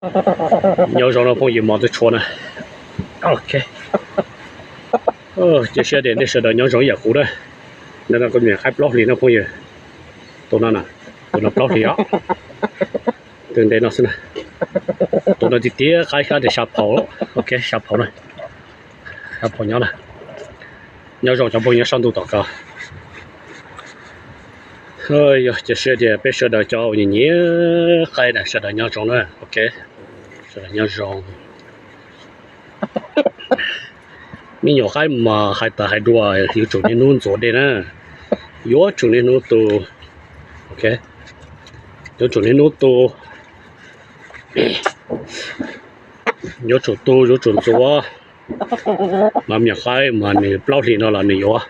Nyob zoo no phooj ywg mos twb tshuav na. Ok, cia siab tias nej sawv daws nyob zoo ib yam kuv na. Ntawm no kuv nyuam qaib plaub hlis no phooj ywg. Tus no na, tus no plaub hlis os. Tus ntev no xwb na. Tus no tiag tiag qaib kab tias xya phaum. Ok, xya phaum na. Xya phaum nyob na. Nyob zoo cov phooj ywg sab ntuj tom ko. Yog cia siab tias peb sawv daws cov uas nyiam nyiam qaib na sawv daws nyob zoo na. Ok, sawv daws nyob zoo. Me nyuam qaib mas hais tas hais dua yuav tsum niaj hnub ntxuav dej na. Yuav tsum niaj hnub tu. Ok, yuav tsum niaj hnub tu. Yuav tsum tu yuav tsum ntxuav. Mas me nyuam qaib mas nws plaub hlis no los nws yuav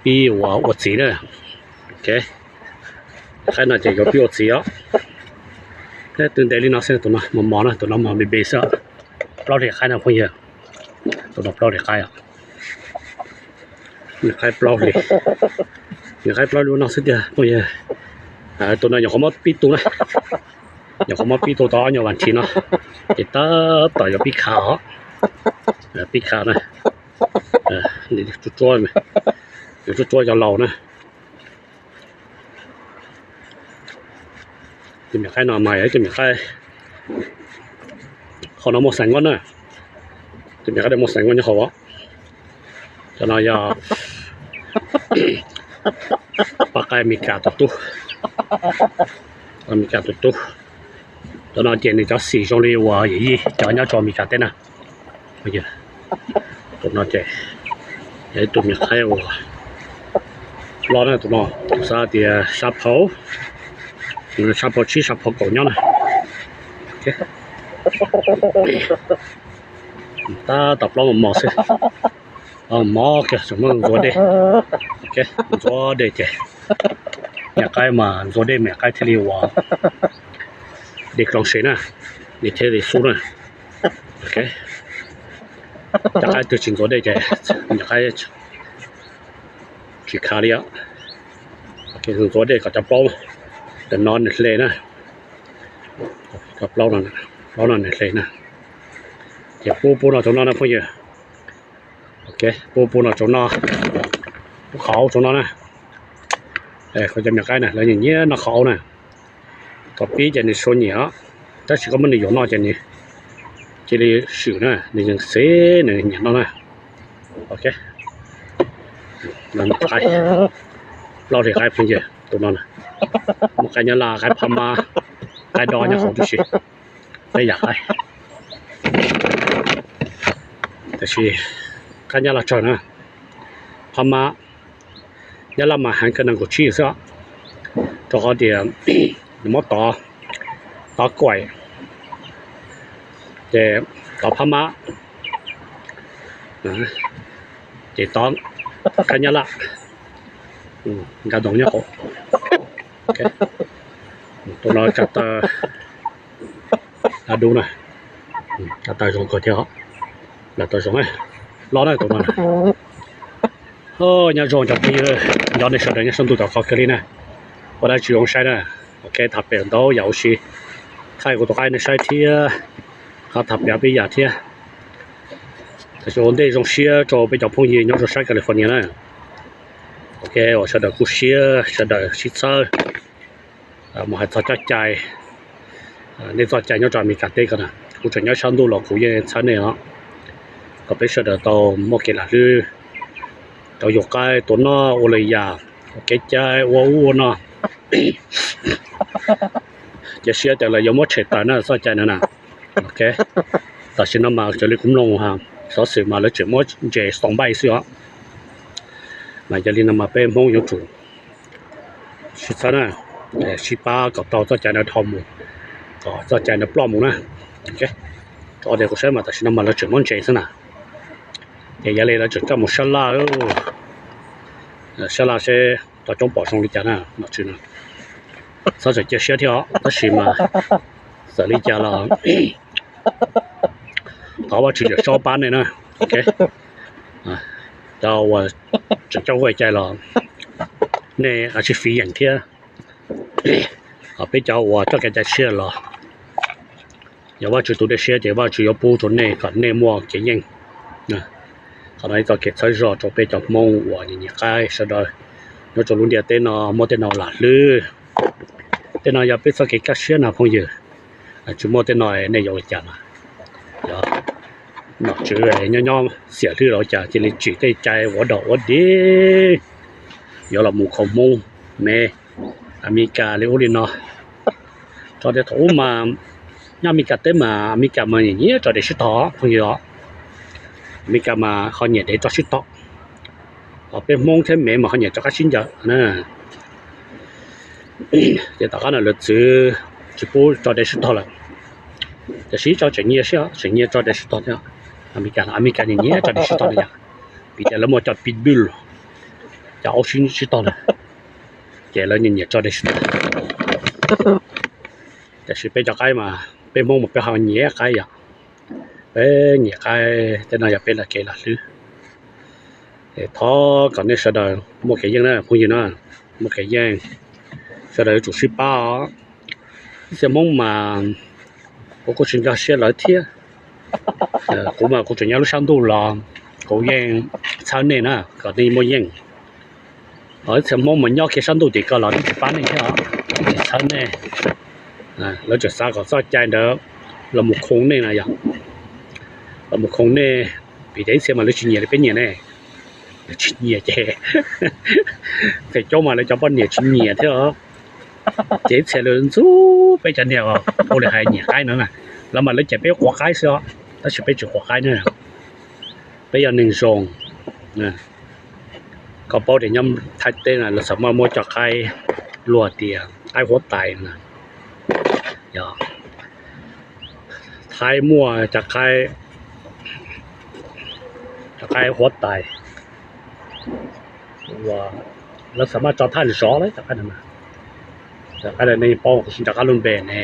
pib ua ua txiv na. Ok, qaib no ces yuav pib ua txiv os. Twb ntev li no xwb, tus no mos mos na, tus no mos npe npe xwb. Plaub hlis qaib no phooj ywg. Tus no plaub hlis qaib os. Qaib plaub hlis. Nws qaib plaub hlis no xwb tiag phooj ywg. Tus no nyuam qhuav muab pib tu na. Nyuam qhuav muab pib tu tau ob nyuag vas thiv no, ces tab tom yuav pib kha os. Pib kha na. Tsuab tsuab, tsuab tsuab cov laus na. Tus me nyuam qaib no mas yog tus me nyuam qaib, qhov no muaj xeem nyob na. Tus me nyuam qaib no muaj xeem nyob hauv. Cov no yog pab qaib Amelikas tus tub. Amelikas tus tub. Cov no ces nws cov xim zoo li uas yawm yij cov nyob rau Amelikas teb na. Tus no ces yog ib tug me nyuam qaib uas loj na, tus no kuv xav tias sab phaum, sab phaum tsib sab phaum kaum nyob na. Tab tom plaub mos mos xwb. Mos kiag tseem muab ntxuav dej. Ntxuav dej ces me nyuam qaib mas ntxuav dej me nyuam qaib thiaj li ua dej kloog se na, dej thiaj li xub na. Cov qaib twg tsis ntxuav dej ces me nyuam qaib tsis khav li os. Ntxuav dej kom cov plaub ntawm no nws hle na. Cov plaub no, plaub no nws hle na. Ces pub pub no rau no na phooj ywg. Ok, pub pub no rau no, pub qhov hauv rau no na. Qhov cov me nyuam qaib na lawv nyiam nyiam noj qhov hauv na. Thaum pib ces nws tsis nyiam, tab sis koj muab nws yuav noj ces nws cia li swm na, nws yeej xev nws nyiam noj na. Ok, plaub hlis qaib phooj ywg, tus no muaj qaib nyab laj, qaib phab mab, qaib dob nyob hauv tib si, peb yam qaib. Tab sis qaib nyab laj tsawg na, phab mab, nyab laj mas heev kawg nees nkaum tsib xwb, rau qhov tias nws muab tov, tov kuaim, ces tov phab mab, ces tov qaib nyab laj, nkag ntoos nyob hauv. Tus no tsa taw dub na, tsa taw zoo kawg thiab, tsa taw zoo, loj na tus no. Nyob zoo cov phooj ywg, nco nej sawv daws nyob saum ntuj tom qhov kawg li na, ua dab tsi zoo saib na. Ok, tham pem ntau yam ua si, thaij kuv tus qaib nej saib thiab, ho tham pem peb yam thiab. Ua ntej zoo siab rau peb cov phooj ywg nyob rau sab California na. Ok, uas sawv daws kub siab, sawv daws sib txhawb. Mus hais txog txoj cai, nej txoj cai nyob rau Amelikas teb ko na, kuv tseem nyob sab ntuj los kuv yeej txhawb nej os, kom peb sawv daws tau muaj kev lam hlwb, tau yug qaib tua noj ua lwm yam, ua kev cai ua ub ua no. Cia siab tias lawv yuav muab tshem tawm na txoj cai no na. Ok, tam sim no mas raws li kuv mloog xov xwm mas lawv tseem muab ntses xoo npaij xwb os. Mas yog li no mas peb Hmoob yuav tsum sib txhawb na, sib pab kom tau txoj cai no dhau mus, kom txoj cai no ploj mus na. Rau qhov tias kuv saib mas tam sim no mas lawv tseem muab ntses xwb na. Ces yog li lawv tseem coj mus sab laj, sab laj seb tau coob pom zoo li cas na nom tswv no. Txhob txawm cia siab thiab os, tab sis mas txawm li cas los thov Vajtswv Yawm Saub pab nej na. Ok, cov uas tseem coj kev cai los nej a tsis fiv yeem thiab, ho peb cov uas coj kev cai tshiab los Yog Vajtswv tus dej siab ces Vajtswv yuav pub rau nej kom nej muaj kev yeej. Qhov no ib txoj kev txhawb zog rau peb cov Hmoob uas nyiam nyiam qaib sawv daws nyob rau lub ntiaj teb no muaj tej no lam hlwb. Tej no yog peb txoj kev kaj siab no phooj ywg. Tsis muaj tej no nej yuav ua cas mas. Yog nom tswv nyob nyob xiam hlwb los ua cas cia li tsim tej cai ua dog ua dig, yuav los mus khaus Hmoob, Mes, Amelikas li ub li no. Tso tias thaum ub mas nyob Amelikas teb mas Amelikas mas nyiam nyiam tso dev sib tog phooj ywg os. Amelikas mas ho nyiam dev tso sib tog, ho peb Hmoob thiab Mes mas ho nyiam tso qaib sib ncaws na. Ces tom qab no lawv txwv tsis pub tso dev sib tog lawm, tiam sis tso tseem nyias sib, tseem nyias tso dev sib tog thiab. Amelikas, Amelikas nyiam nyiam tso dev sib tog no yom, vim tias lawv muaj cov pitbull, cov aub sib sib tog na, ces lawv nyiam nyiam tso dev sib tog. Tiam sis peb cov qaib mas peb Hmoob mas peb ho nyiam qaib yom. Peb nyiam qaib, tej no yog peb lawv kev lam hlwb. Thov kom nej sawv daws muaj kev yeej na phooj ywg na, muaj kev yeej, sawv daws yuav tsum sib pab os. Ib txhia Hmoob mas kuv kuj tsis nkag siab lawv thiab. Kuv mas kuv tseem nyob lub sab ntuj los kuv yeej txhawb nej na, kom nej muaj yeej. Ib txhia Hmoob mas nyob kiag sab ntuj tim ko los twb tsis pab nej thiab os, twb tsis txhawb nej. Lawv tseem xav kom txoj cai ntawd los mus khoo nej na yom, los mus khoo nej, vim tias ib txhia mas lawv tsis nyiam li peb nyiam ne. Lawv tsis nyiam ces, ces coob mas lawv cov poj niam tsis nyiam thiab os. Ces ib txhia lawv ntxub peb cov niag ua li hais nyiam qaib no na, lawv mas lawv cem peb quav qaib xwb os, tab sis peb tsis quav qaib na. Peb yog neeg zoo. Koj paub tias nyob Thaib teb na lawv txawm muaj muab cov qaib luag tias qaib huab tais na. Yog Thaib muaj cov qaib, cov qaib huab tais, lawv txawm muab tso thaj zov lawm cov qaib no. Cov qaib no nej paub kuv tsis nco qab lub npe ne.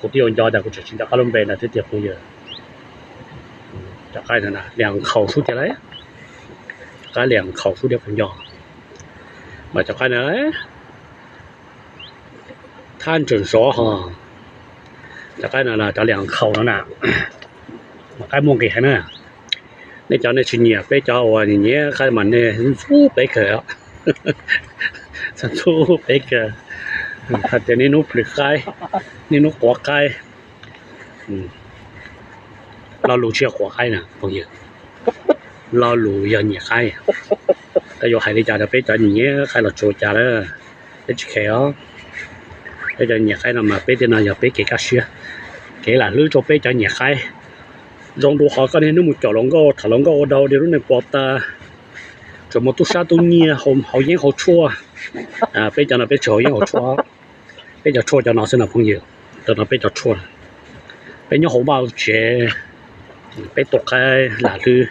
Kuv twb yuav nco tas kuv tseem tsis nco qab lub npe ntawd thiab tiag phooj ywg. Cov qaib no liam nkhaus xub tiag lauj, cov qaib liam nkhaus xub tiag kuv nco. Mas cov qaib no thaj ntseem zov ho, cov qaib no cov liam nkhaus no na, mas qaib muaj nqis heev na. Nej cov nej tsis nyiam peb cov uas nyiam nyiam qaib mas nej ntxub peb kawg, ntxub peb kawg. Hais tias niaj hnub plhws qaib, niaj hnub quav qaib. Lo lus tsis yog quav qaib na phooj ywg, lo lus yog nyiam qaib. Koj yuav hais li cas rau peb cov nyiam nyiam qaib los tsis ua cas lawm, peb tsis khe os. Peb cov nyiam qaib no mas peb tej no yog peb kev kaj siab, kev lam hlwb rau peb cov nyiam qaib. Zoo dua qhov koj niaj hnub mus caum hluas nkauj tham hluas nkauj ua dau dua lub neej puas tas, tseem muaj tub sab tub nyiag haus yeeb haus tshuaj. Peb cov no peb tsis haus yeeb haus tshuaj, peb cov tshuaj cov no xwb no phooj ywg. Cov no peb cov tshuaj, peb nyob hauv vaj tsev, peb tua qaib lam hlwb,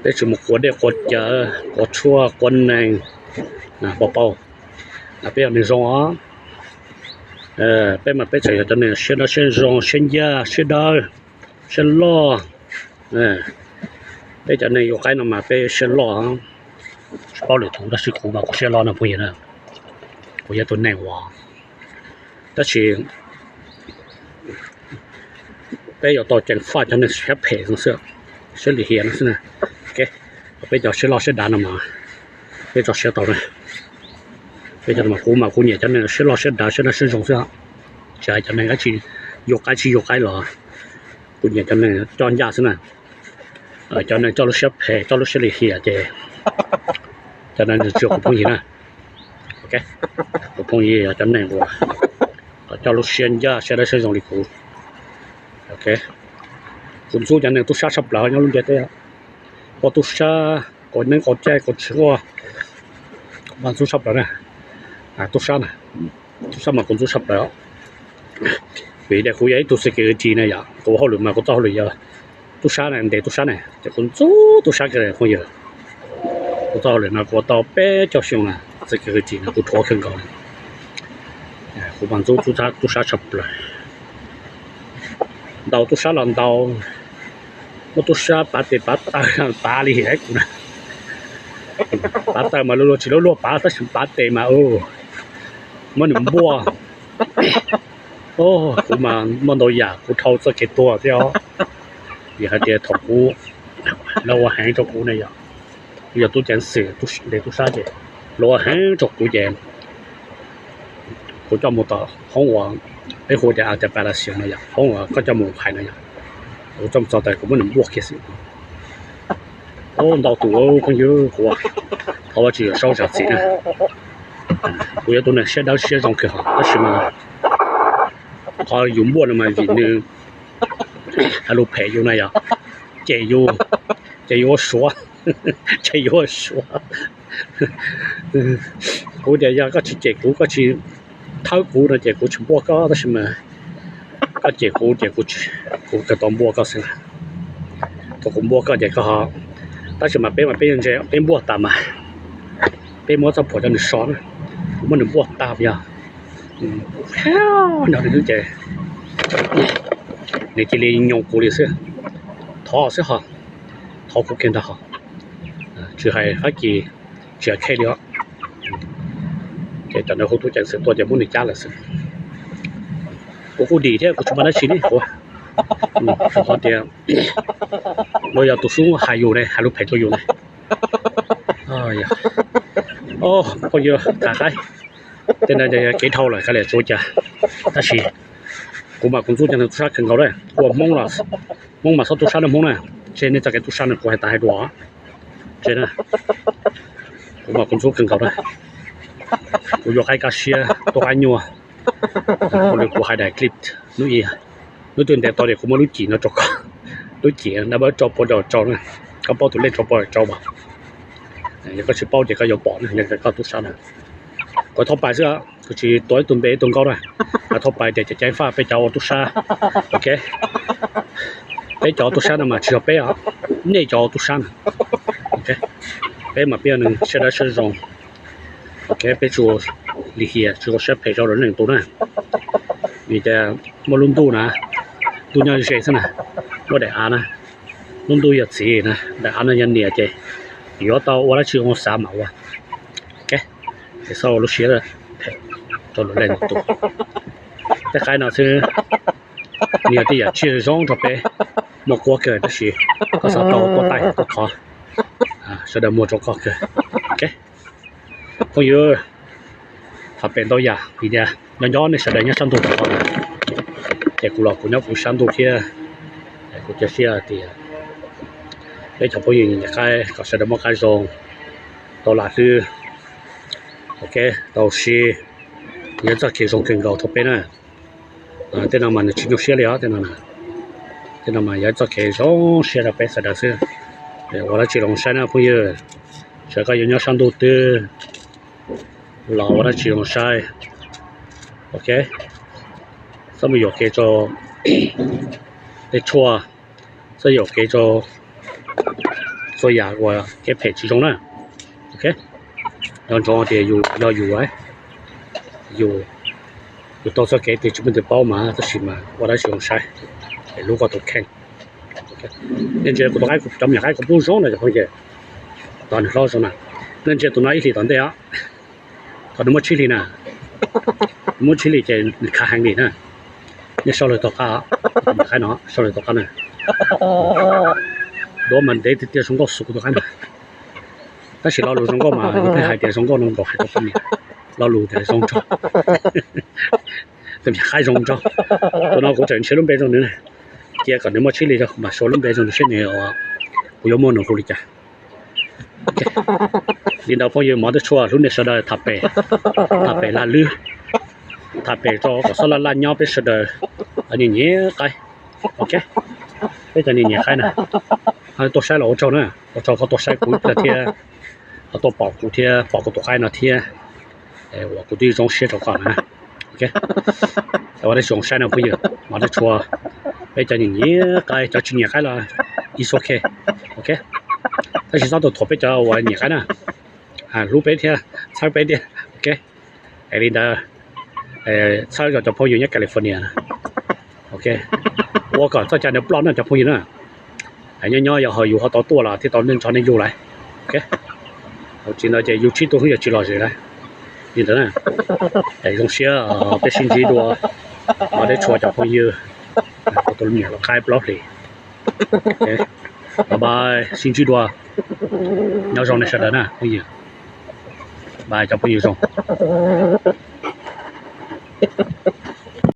peb tsis mus quav dej quav cawv quav tshuaj quav nees, paub paub. Peb yog neeg zoo os. Peb mas peb tseem yog cov neeg siab dawb siab zoo siab ncaj siab dawb siab loj. Peb cov neeg ua qaib no mas peb siab loj. Tsis paub lwm tus tab sis kuv mas kuv siab loj no phooj ywg na. Kuv yog tus neeg uas, tab sis peb yuav tau ceev faj cov neeg siab phem no xwb, siab lim hiam no xwb na. Peb cov siab loj siab dav no mas peb tso siab tau na. Peb cov no mas kuv mas kuv nyiam cov neeg siab loj siab dav siab dawb siab zoo xwb, tsis hais cov neeg dab tsi yuav qaib tsis yuav qaib los kuv nyiam cov neeg coj ncaj xwb na. Cov neeg coj lub siab phem coj lub siab lim hiam ces cov no tsis yog kuv phooj ywg na. Kuv phooj ywg yog cov neeg uas kom coj lub siab ncaj siab dawb siab zoo li kuv. Kuv ntxub cov neeg tub sab tshaj plaws nyob lub ntiaj teb, ua tub sab, quav neeb quav caij quav tshwm, ua, kuv mas ntxub tshaj plaws na. Tub sab na, tub sab mas kuv ntxub tshaj plaws. Vim tias kuv yog ib tug security na yom, kuv hauj lwm mas kuv txoj hauj lwm yog tub sab na, ntes tub sab na, ces kuv ntxub tub sab kawg phooj ywg. Kuv txoj hauj lwm no kuv ua tau peb caug xyoo na, security no kuv dhuav kawg nkaus. Kuv mas ntxub tub sab tshaj plaws. Ntaus tub sab los ntaus, muab tub sab pav tes pav taw pav li kuv na. Pav taw mas luag luag tsis luag luag pav tab sis pav tes mas muab nws npuaj. Kuv mas muaj ntau yam kuv dhau txoj kev tuag thiab os. Vim hais tias thaum kuv, lawv ua heev rau kuv ne yom, kuv yog tub ceev xwm, ntes tub sab ces lawv ua heev rau kuv ces kuv coj mus tom hoob uas peb hu tias Alta Palacio no yom, hoob uas koj coj mus hais no yom. Kuv coj mus txog tas kuv muab nws npuaj kiag xwb. Ntau tus phooj ywg, kuv thov Vajtswv Yawm Saub zam txim na. Kuv yog tus neeg siab dawb siab zoo kawg hos tab sis mas qhov yus npuaj no mas vim nws hais lus phem yus na yom, cem yus, cem yus ua suav, cem yus ua suav. Kuv tias yog koj tsis cem kuv, koj tsis thawb kuv no ces kuv tsis npuaj koj, tab sis mas koj cem kuv ces kuv kawg tau npuaj koj xwb na. Thaum kuv npuaj koj ces koj ho, tab sis mas peb mas peb ntse peb npuaj tas mas peb muab txoj phuam rau nws so na, muab nws npuaj tag yog no ces nws cia li nyoos kuv li xwb. Thov xwb ho, thov kuv kiag ntag ho. Tsis hais Fab Kis, tsis hais Kheej li os. Ces cov ntawd hu tub ceev xwm tuaj ces muab nws cab lawm xwb. Kuv kuj dim thiab kuv tsis npaj dab tsi li kuv, rau qhov tias luag yog tus xub hais yus ne, hais lus phem rau yus ne. Phooj ywg tham qaib, tej ntawd kev dhau lawm kav liam tsuav cas. Tab sis kuv mas kuv ntxub cov neeg tub sab kawg nkaus na. Ua Hmoob los, Hmoob mas txhob tub sab neeg Hmoob na. Tseg nej txoj kev tub sab no kuv hais tas hais dua. Tseg na, kuv mas kuv ntxub kawg nkaus na. Kuv yuav qaib kaj siab tuaj qaib nyuaj. Ua li kuv hais daim clip hnub ib, hnub twg ntev tau tias kuv muab lub cim no rau koj, lub cim no pab rau pua rau na, koj paub tus lej rau pua rau mas. Yog koj tsis paub ces koj yuav pom na, yog koj tub sab na. Kuv thauj pais xwb, kuv tsis tuav ib tug npe ib tug nkauj na. Kuv thauj pais tias cov ceev faj peb cov ua tub sab, ok. Peb cov ua tub sab no mas tsis yog peb os, nej cov ua tub sab na. Peb mas peb yog neeg siab dawb siab zoo. Ok, peb tsis ua lim hiam, tsis ua siab phem rau luag leej twg na. Vim tias muaj lub ntuj na, ntuj nyob ze xwb na, muaj daim av na, lub ntuj yog txiv na, daim av no yog niam ces yuav tau ua dab tsi zoo xav mam ua. Ok, es txhob ua lub siab phem rau luag leej twg. Tej qaib no xwb, nws yog tej yam tsiaj zoo rau peb, muaj kuab kawg tab sis koj xav tau kuab taij kuab qhov, sawv daws muag rau koj kawg. Ok, phooj ywg, tham pem ntau yam vim tias nyob nyob nej sawv daws nyob sab ntuj tau, ces kuv los kuv nyob kuv sab ntuj thiab. Kuv cia siab hais tias peb cov phooj ywg nyiam qaib kom sawv daws muaj qab zoo, tau lam hlwb, ok, tau sib, yog txoj kev zoo kawg nkaus rau peb na. Tej no mas nws tsis nyuaj siab li os, tej no, tej no mas yog txoj kev zoo siab rau peb sawv daws xwb. Ua dab tsi los saib na phooj ywg, txawm koj yuav nyob sab ntuj twg los ua dab tsi los saib. Ok, txhob mus yuam kev rau tej tshuaj, txhob yuam kev rau txhua yam uas kev phem tsis zoo na. Ok, nco ntsoov tias yus yog yus, yus, yus tau txoj kev twg tsis muaj tus paub mas tab sis mas ua dab tsi los saib, es hlub koj tus kheej. Nej ntsia kuv tus qaib, cov me nyuam qaib kuv pub zoo na cov phooj ywg, tos nws hlob zoo na. Nej ntsia tus no ib hlis tom ntej os, thaum nws muaj tsib hlis na, nws muaj tsib hlis ces nws khav heev li na. Nej sau lwm tus qaib, tus me nyuam qaib no sau lwm tus qaib na. Duav mas ntev tiag tiag zoo nkauj xwb kuv tus qaib na. Tab sis lo lus zoo nkauj mas yus pheej hais tias zoo nkauj no nkaus hais rau poj niam, lo lus tias zoo nraug, tus me nyuam qaib zoo nraug. Tus no kuv tseem nrhiav lub npe rau nws na, cia kom nws muaj tsib hlis rau kuv mam suav lub npe rau nws seb nws, kuv yuav muab nws hu li cas. Li ntawd phooj ywg, mov twb tshuaj, hlub nej sawv daws, tham pem, tham pem lag lwb, tham pem rau kom xob laj laj nyob peb sawv daws nyiam nyiam qaib. Ok, peb cov nyiam nyiam qaib na, tuaj saib los ua tsaug na, ua tsaug koj tuaj saib kuv thiab, tuaj pom kuv thiab pom kuv tus qaib no thiab, uas kuv twb zoo siab rau koj na. Ok, ua dab tsi zoo saib na phooj ywg, mov twb tshuaj, peb cov nyiam nyiam qaib, cov tsis nyiam qaib los it's ok. Ok, tab sis txhob tuaj thuam peb cov uas nyiam qaib na, hlub peb thiab txhawb peb thiab. Ok, es li ntawd txhawb rau cov phooj ywg nyob California na. Ok, ua kom txoj cai ntawd ploj na cov phooj ywg na. Nyob nyob yog ho yus ho tau tuaj los thiaj tau nej nrog nej yug lawm. Ok, tsis ntawd ces yus tsib tug hnub yog tsis lom zem lawm. Li ntawd na, zoo siab peb sib ntsib dua. Ua teb tshua cov phooj ywg, tus me nyuam los qab plaub hlis. Bye bye, sib ntsib dua. Nyob zoo nej sawv daws na phooj ywg. Bye cov phooj ywg zoo.